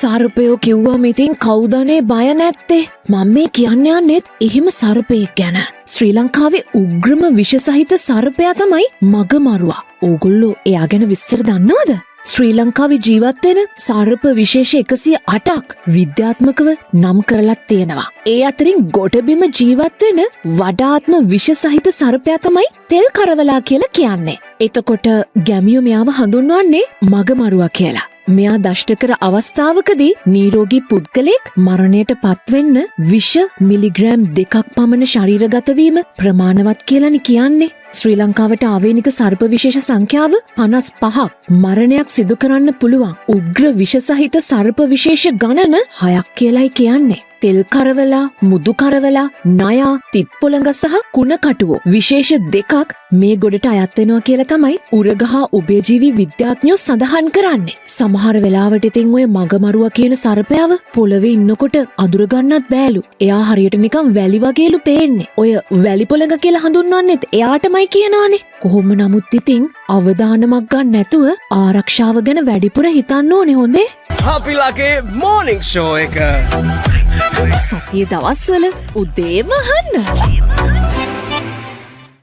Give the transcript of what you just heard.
සර්පයෝ කිව්වම ඉතින් කවුදනේ බය නැත්තේ? මම මේ කියන්න යන්නෙත් එහෙම සර්පයෙක් ගැන. ශ්‍රී ලංකාවේ උග්‍රම විෂ සහිත සර්පයා තමයි මගමරුවා. ඕගොල්ලෝ එයා ගැන විස්තර දන්නවද? ශ්‍රී ලංකාවේ ජීවත් වෙන සර්ප විශේෂ 108ක් විද්‍යාත්මකව නම් කරලත් තියෙනවා. ඒ අතරින් ගොඩබිම ජීවත් වෙන වඩාත්ම විෂ සහිත සර්පයා තමයි තෙල් කරවලා කියලා කියන්නේ. එතකොට ගැමියෝ මෙයාව හඳුන්වන්නේ මගමරුවා කියලා. මෙයා දෂ්ට කර අවස්ථාවකදී නීරෝගී පුද්ගලයෙක් මරණයට පත්වෙන්න විෂ මිලිග්‍රෑම් 2ක් පමණ ශරීරගත වීම ප්‍රමාණවත් කියලානේ කියන්නේ. ශ්‍රී ලංකාවට ආවේනික සර්ප විශේෂ සංඛ්‍යාව 55ක්. මරණයක් සිදු කරන්න පුළුවන් උග්‍ර විෂ සහිත සර්ප විශේෂ ගණන 6ක් කියලායි කියන්නේ. තෙල් කරවලා, මුදු කරවලා, නයා, තිත්පොළඟ සහ කුණකටුවෝ විශේෂ 2ක් මේ ගොඩට අයත් වෙනවා කියලා තමයි උරග හා උභයජීවී විද්‍යාඥයෝ සඳහන් කරන්නේ. සමහර වෙලාවට ඉතින් ඔය මගමරුවා කියන සර්පයාව පොළවේ ඉන්නකොට අඳුරගන්නත් බෑලු. එයා හරියට නිකන් වැලි වගේලු පේන්නේ. ඔය වැලි පොළඟ කියලා හඳුන්වන්නෙත් එයාටමයි කියනවානේ. කොහොම නමුත් ඉතින් අවදානමක් ගන්න නැතුව ආරක්ෂාව ගැන වැඩිපුර හිතන්න ඕනේ හොඳේ. අපි ලගේ මෝනිං ෂෝ එක. සතිය දවස්වල උදේම අහන්න.